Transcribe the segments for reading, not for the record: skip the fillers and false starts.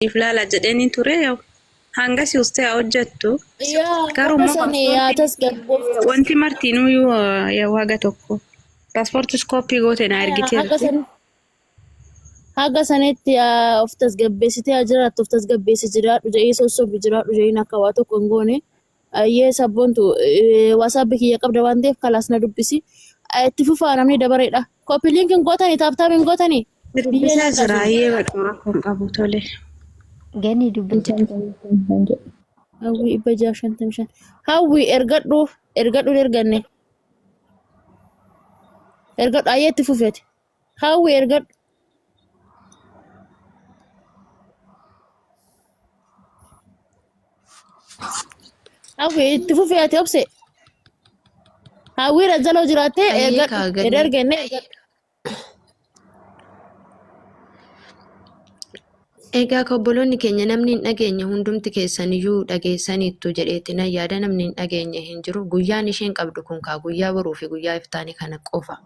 Siif laala jedheenii ture hanga si ustee haa hojjettu. Yaa Garuu haga immoo sani yaa paaspoortiin tasgabbooftu. wanti martiinuyyuu yaa haga tokko paaspoortis kooppii goote naa Yaa haga ergiteerti. sani haga sanitti yaa of tasgabbeessitee haa jiraattu of tasgabbeessi jiraadhu jedhii sossobi jiraadhu jedhiin akka waa tokko hin goone. Ayyee sabboontu waasaappi kiyya qabda waan ta'eef kalaas na dubbisi. Itti fufaa namni dabareedha. Koppii link hin gootanii taap taap hin gootanii. Si Biyyeen dubbisaa akka jira sun. ayyee baqa rakkoo hin qabu tole. Gani dubbisa. Hawwii 655. Hawwii ergadhu ergadhu hin erganne. Ergadhu ayyee itti fufeeti. Hawwii ergadhu. Hawwii itti fufee ati obse. Hawwii rajjaloo jiraattee Ayyee ergadhu. kaa Hin ganni. erganne ergadhu. Egaa ka obboloonni keenya namni hin dhageenye hundumti keessaniyyuu dhageessaniittu jedheetti nan yaada namni hin dhageenye hin jiru. Guyyaan isheen qabdu kun kaa guyyaa boruu fi guyyaa iftaanii kana qofa.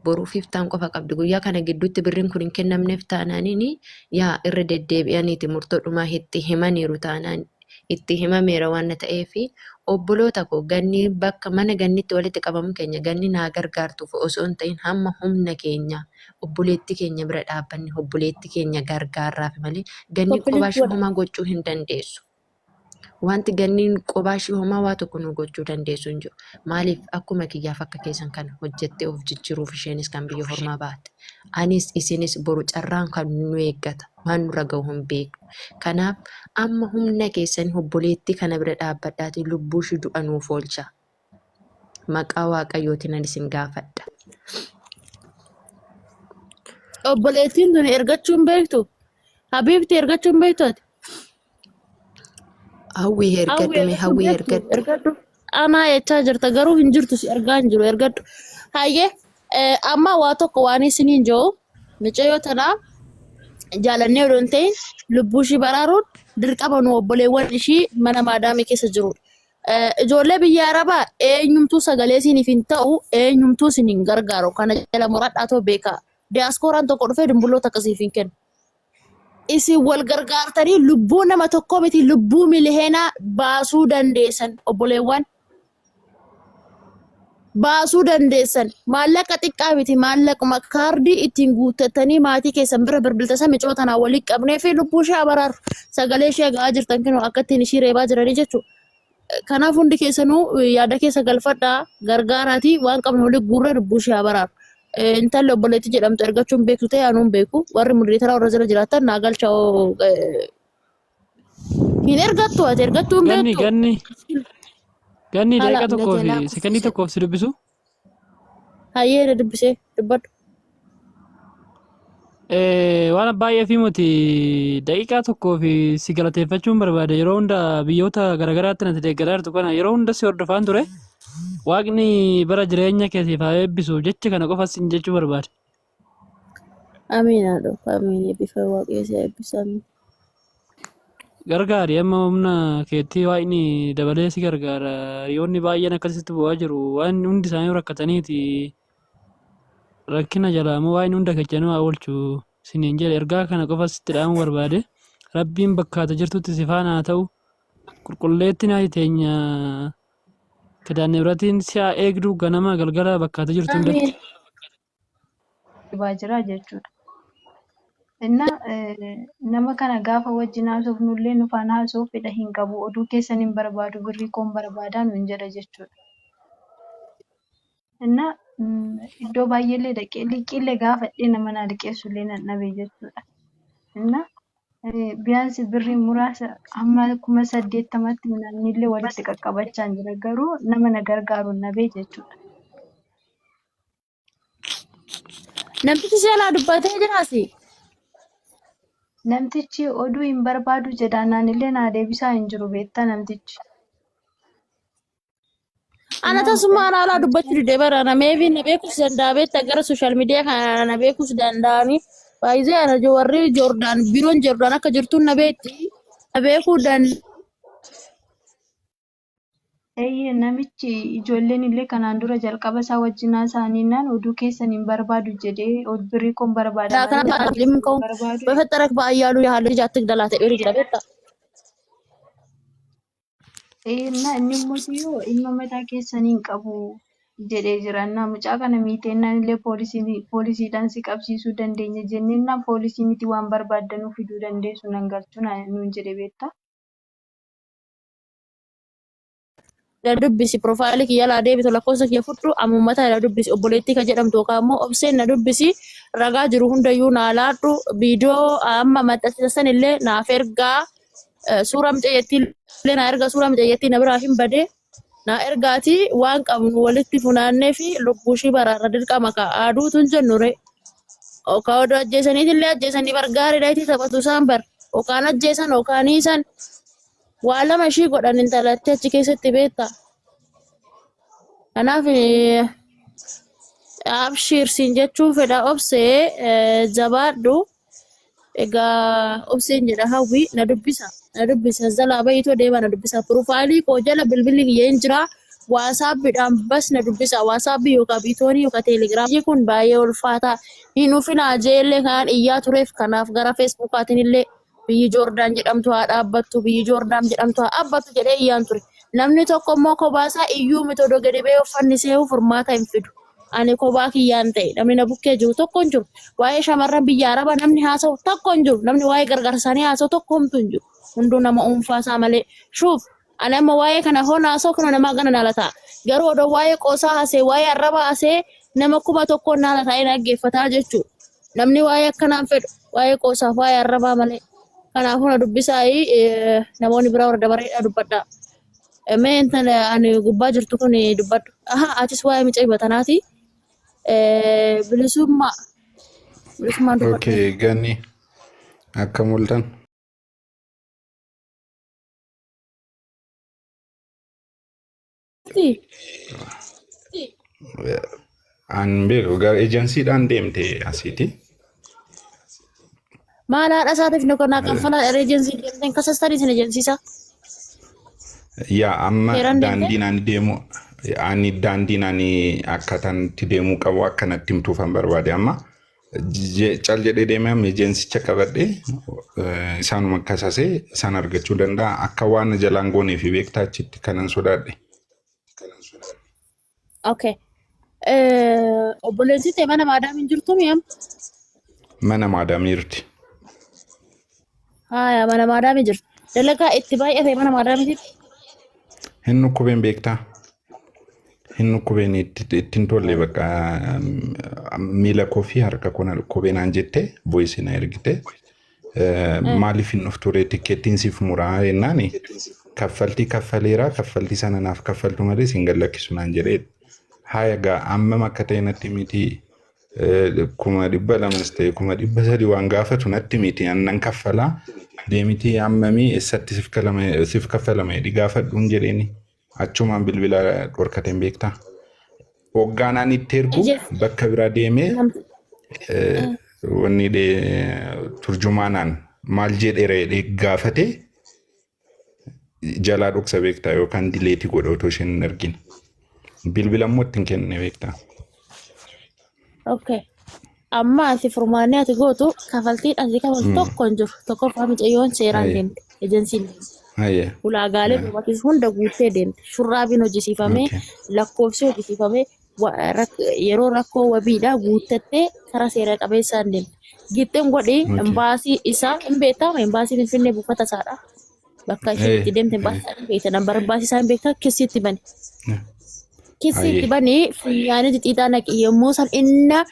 Boruu fi iftaan qofa qabdi. Guyyaa kana gidduutti birriin kun hin kennamneef taanaaniin yaa irra deddeebi'aniiti murtoo dhumaa itti himaniiru taanaan itti himameera waan ta'eef obboloota koo ganni bakka mana gannitti walitti qabamu keenya ganni naa gargaartuuf osoo hin ta'in hamma humna keenya obboleettii keenya bira dhaabbanne obboleettii keenya gargaarraaf malee ganni Koppiliin qobaa ishee godha. homaa gochuu hin dandeessu. Wanti ganniin qobaa ishee homaa waa tokko nu gochuu dandeessu hin jiru. Maaliif akkuma kiyyaaf akka keessan kana hojjettee of jijjiiruuf isheenis kan biyya hormaa baate. Anis isinis boru carraan kan nu eeggata. Waan nurra gahu hin beeknu. Kanaaf amma humna keessan obboleettii kana bira dhaabbadhaatii lubbuu ishii du'a nuuf oolchaa. Maqaa Waaqayyootiin ani isin gaafadha. Obboleettiin tuni ergachuu hin beektu. Habiibti ergachuu hin beektu ati. Hawwii Hawwi ergadhu mee ergadhu hawwii beektu ergadhu. ergadhu. Anaa jechaa jirta garuu hin jirtu si argaa hin jiru ergadhu. Hayyee amma waa tokko waan isiniin jiru mucayyoo tanaa jaalannee odoo hin ta'in lubbuu ishii baraaruun dirqama nu obboleewwan ishii mana maadaamii keessa jirudha. Ijoollee biyya Arabaa eenyumtuu sagalee isiniif hin ta'u eenyumtuu isin hin gargaaru kana jala muradhaa too beekaa. Diyaaskooraan tokko dhufee dumbulloo takka siif hin kennu. Isin wal gargaartanii lubbuu nama tokkoo miti lubbuu miliheenaa baasuu dandeessan obboleewwan. Baasuu dandeessan maallaqa xiqqaa miti maallaquma kaardii ittiin guuttattanii maatii keessan bira bilbiltasan micoo tanaa walii qabnee fi lubbuu ishee abaraaru sagalee ishee ga'aa jirtan kinoo akka ittiin ishii reebaa jiranii jechuudha. Kanaaf hundi keessanuu yaada keessa galfadhaa gargaaraatii waan qabnu walii guurree lubbuu ishee abaraaru. Intalli obboleettii jedhamtu ergachuun beektu ta'e anuun beeku warri mudreetaraa warra jala jiraatan naa galcha hin ergattu ati ergattuu hin Ganni beektu. ganni ganni Haala daqiiqaa tokkoo fi Gajalaa sekondii kuffise. tokkoof si dubbisu. Hayyee na dubbisee dubbadhu. Waan baay'ee fi miti daqiiqaa tokkoo fi si galateeffachuun barbaade yeroo hunda biyyoota garaagaraatti natti deeggaraa jirtu kana yeroo hunda si hordofaan ture. Waaqni bara jireenya kee siif haa eebbisu jecha kana qofa sin jechuu barbaade. Amiin haadha koo amiin eebbifame waaqayyo si haa eebbisu amiin. Gargaari amma humna keetti waaqni dabalee si gargaara. Hiriyoonni baay'een akkasitti bu'aa jiru. Waan hundi isaanii rakkataniiti. Rakkina jalaa immoo waaqni hunda kechanuu haa oolchu siniin jedhe ergaa kana qofa sitti dhaamuu barbaade. Rabbiin bakka ati jirtutti si faana haa ta'u. Qulqulleettiin haati teenya Kidaane Biratiin si haa eegdu ganama galgala bakka ati jirtu hundatti. Amiin. dhibaa jira jechuudha. Inna nama kana gaafa wajjin haasofnullee nu faana haasa'uu fedha hin qabu. Oduu keessan hin barbaadu birrii koon barbaada nuun jedha jechuudha. Inna iddoo baay'eellee dhaqee liqiillee gaafadhee nama naa liqeessullee nan dhabe jechuudha. Inna biyaansi birrii muraasa hamma 80,000tti midhaanillee walitti qaqqabachaa jira. Garuu nama na gargaaru hin dhabe jechuudha. Namtichi si jalaa dubbatee jiraasi. Namtichi oduu hin barbaadu jedha naanillee naa deebisaa hin jiru beektaa namtichi. Ana tasuma ana alaa dubbachuu dide bara na maybe na beekuus danda'a beektaa gara social media kana na beekuus danda'ani. Baay'ee ana warri Joordaan biroon Joordaan akka jirtuun na beekti. Na beekuu danda'u. Eeyyee, namichi ijoolleen illee kanaan dura jalqaba isaa wajjin haasa'aniinaan oduu keessan hin barbaadu jedhee birrii koon barbaada malee oduu keessan hin barbaadu. በፈጠረክ በአያሉ ያህል ልጅ አትግደላት jedhee jira beektaa? እና inni immoo yoo dhimma mataa keessanii hin qabu jedhee jira. Innaa mucaa kana miiteennaan illee poolisiidhaan si qabsiisuu dandeenya jenneennaan poolisii miti waan barbaaddanuu fiduu dandeessu nan galchuu nuun jedhe beektaa. Na dubbisi, piroofaayilii kiyya laa deebitu, lakkoofsa kiyya fudhu ammummataa na dubbisi. Obboleettii kan jedhamtu yookaan immoo obseen na dubbisi. Ragaa jiru hundayyuu naa laadhu. Viidiyoo amma maxxansiisan san illee naaf ergaa. Suuraa mucayyattii illee naa ergaa. Suuraa mucayyattii na biraa hin badee naa ergaati. Waan qabnu walitti funaannee fi lubbuu ishii baraarra dirqama ka'a aduutu hin jennu ree. Okaa odoo ajjeesaniitillee ajjeesanii bargaaridha itti taphatu isaan bar. Okaan ajjeesan okaan hiisan. Waa lama ishii godhan intalatti achi keessatti beekta. Kanaaf abshiir siin jechuun fedha obsee, jabaadhu. Egaa obseen jedha hawwi na dubbisa. Na dubbisa jalaa bahiitoo deema na dubbisa. Piroofaayilii koo jala bilbilli kiyya hin jira. Waasaappiidhaan bas na dubbisa. Waasaappi yookaan biitoonii yookaan teelegiraamii kun baay'ee ulfaataa. Hin ufinaa jeellee kanaan iyyaa tureef kanaaf gara feesbuukaatiin illee biyyi Joordaan jedhamtu haa dhaabbattu, biyyi Joordaan jedhamtu haa dhaabbattu jedhee iyyaan ture. Namni tokko immoo kophaasaa iyyuu miti odoo gadi ba'ee uffannisee furmaata hin fidu. Ani kophaa kiyyaan ta'e namni na bukkee jiru tokko hin jiru. Waa'ee shamarran biyya Arabaa namni haasa'u tokko hin jiru. Namni waa'ee gargaarsaanii haasa'u tokko homtuu hin jiru. Hunduu nama dhuunfaasaa malee. Shuuf ani amma waa'ee kana hoon haasa'u kana namaa gana naala ta'a. Garuu odoo waa'ee qoosaa haasa'e, waa'ee arrabaa haasa'e, nama 1000 naala taa'ee dhaggeeffataa jechuudha. Namni waa'ee akkanaan fedhu waa'ee qoosaaf waa'ee arrabaa malee. Kanaafuu na dubbisaayii, namoonni biraa warra dabareedhaa dubbadhaa. Mee intala ani gubbaa jirtu kun dubbadhu. Aha, atis waa'ee mucayyoo tanaati. Bilisummaa. Bilisummaan dubbadhu. Okay, Ganni, akkam ooltan? An beeku gara ejensiidhaan deemte asiiti. Maal haadha isaatiif nu kanaa kaffalaa ejensiin deemteen kasastanii isin ejensiisaa. Yaa amma Seeraan deemte? Daandiin ani deemu, ani daandiin ani akkaataan itti deemuu qabu akka natti himtuufan barbaade. Amma cal jedhee deemee amma ejensicha qabadhee isaanuma kasasee isaan argachuu danda'a. Akka waan na jalaan goonee fi beektaa achitti kanan sodaadhe. Okay. Obboleessi ta'e mana maadaam hin jirtu mi'am? Mana maadaamii jirti. Haaya, mana maadaamii jirti. Dalagaa itti baay'ate mana maadaamiitti. Hin dhukkubeen beektaa? Hin dhukkubeen, itti hin tolle bakka. Miila koo fi harka koo na dhukkubee naan jette, voice na ergite. Maaliif hin dhuftu ree, tikkeettiin siif muraa jennaan, kaffaltii kaffaleeraa, kaffaltii sana naaf kaffaltu malee siin gad lakkisu naan jedhee. Haaya gaa, ammam akka ta'e natti miti, 200,000s ta'e 300,000 waan gaafatu natti miti, annan kaffalaa deemitii hammamii eessatti siif kaffalama jedhi gaafadhuun jedheeni achumaan bilbila dhorkateen beektaa. Hoggaan ani itti ergu bakka biraa deemee wanni turjumaanaan maal jedheera jedhee gaafate jalaa dhoksa beektaa, yookaan dileetii godha otoo isheen hin argin. Bilbila immoo ittiin kenne beektaa. Okay. Amma ati furmaanni ati gootu kafaltiin ati kafaltu tokko hin jiru. Tokkoffaa mucayyoon seeraan deemte. Ejensiin deemte. Ulaagaalee barbaachisu hunda guuttee deemte. Shurraabiin hojjisiifamee, lakkoofsi hojjisiifamee, yeroo rakkoo wabiidhaa guuttattee karaa seera qabeessaan deemte. Gixxeen godhi embaasii isaa hin beektaa? Embaasii Finfinnee buufata isaadha. Bakka isheen itti deemte embaasii isaa hin beekta. Nambar embaasii isaa hin beektaa? Kissi itti bani. Kissi itti bani, funyaanii xixiixaa naqi. Yommuu san inna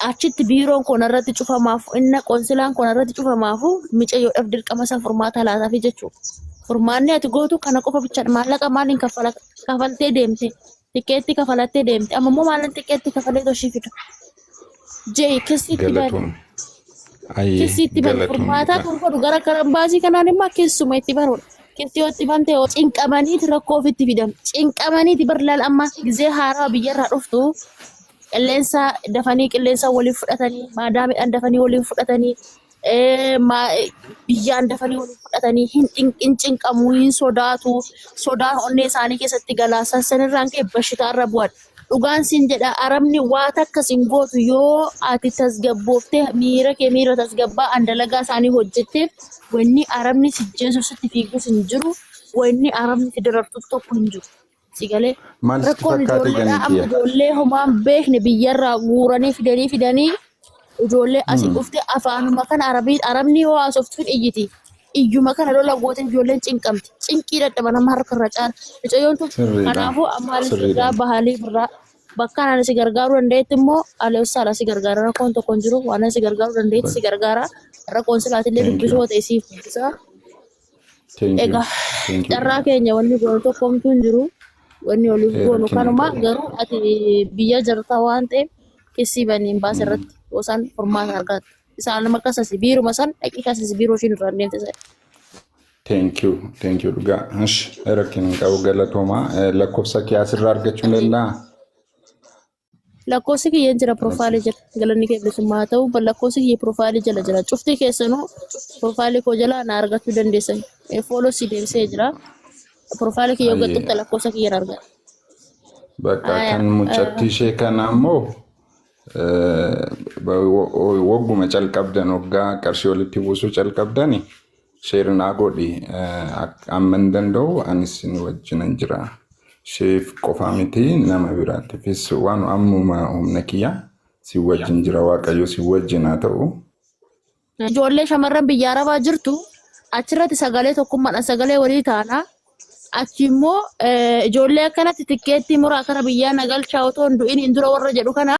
achitti biiroon kun irratti cufamaafu, inna qonsilaan kun irratti cufamaafu, micayyoodhaaf dirqama isaa furmaata laataafi jechuudha. Furmaanni ati gootu kana qofa bichaadha. Maallaqa maaliin kaffala? Kafaltee deemte. Tikkeetti kafalattee deemte. Amma immoo maaliin tikkeetti kafalee toshii fida? Jee kissi itti bani. Galatoome. Ayyee, Kissi itti bani. galatoome. Furmaataa kan godhu gara karambaasii kanaan immoo keessuma itti baruudha. Kissi yoo itti bante yoo cinqamaniiti rakkoo ofitti fidan. Cinqamaniiti bar laal, amma gizee haaraa biyyarraa dhuftu qilleensa dafanii qilleensa waliin fudhatanii maadaamiidhaan dafanii waliin fudhatanii. Biyyaan dafanii waliin fudhatanii hin hin cinqamu, hin sodaatu. Sodaan onnee isaanii keessatti galaa san sanirraan ka'e bashitaarra bu'an. Dhugaan siin jedha, arabni waa takka sin gootu yoo ati tasgabbooftee miira kee miira tasgabbaa'aan dalagaa isaanii hojjetteef. Wanni arabni si jeesu sitti fiigus hin jiru, wanni arabni si darartus tokko hin jiru. Si galee? Maal sitti Rakkoon fakkaate ijoolleedhaa ganii amma kiyya? ijoollee homaan beekne biyyarraa guuranii fidanii ijoollee asii dhufte afaanuma kana arabii arabni yoo haasoftu hin iyyiti. Iyyuma kana lola goote ijoolleen cinqamti. Cinqii dadhaba nama harka irra caala. Mucayyoon tun Sirriidha. kanaafuu amma anis Sirriidha. irraa bahalii irraa bakka ani si gargaaruu danda'etti immoo aleessaadha si gargaara, rakkoon tokko hin jiru, waan ani si gargaaruu danda'etti si gargaara, rakkoon silaatillee Thank dubbisuu you. yoo ta'e siif dubbisa. Thank you. Egaa Thank you. carraa keenya wanni goonu tokko homtuu hin jiru. Wanni oliif goonu Rakkina hin kanuma qabu. garuu ati biyya jirta waan ta'eef kissii baniin baase irratti osaan furmaata argatta. Isaan nama kasasi biiruma san dhaqii kasasi biiroo ishiin irraa deemte sana. Thank you. Thank you dhugaa. Ish rakkina hin qabu, galatoomaa. Lakkoofsa kee asirraa argachuu hin danda'aa? Lakkoofsi kiyyeen jira, profile jala. Galanni kee bilisummaa haa ta'u. Lakkoofsi kiyya profile jala jira. Cufti keessanuu profile koo jala na argachuu dandeessan. Follow si deebisee jira. Profile kiyya yoo Hayyee. tuqxe lakkoofsa kiyyaan argata. Bakka Aya. kan mucattii ishee kana immoo wagguma calqabdan, waggaa qarshii walitti buusuu calqabdani share naa godhi. Amma hin danda'u, anis ni wajjinan jira. Isheef qofaa miti, nama biraattifis waan ammuma humna kiyya si wajjin jira. Waaqayyo si wajjin haa ta'u. Ijoollee shamarran biyya Arabaa jirtu achirratti sagalee tokkummaadhaan sagalee walii taana. Achi immoo ijoollee akkanatti tikkeettii muraa kana biyyaa nagalchaa otoo hin du'in hin dura warra jedhu kana.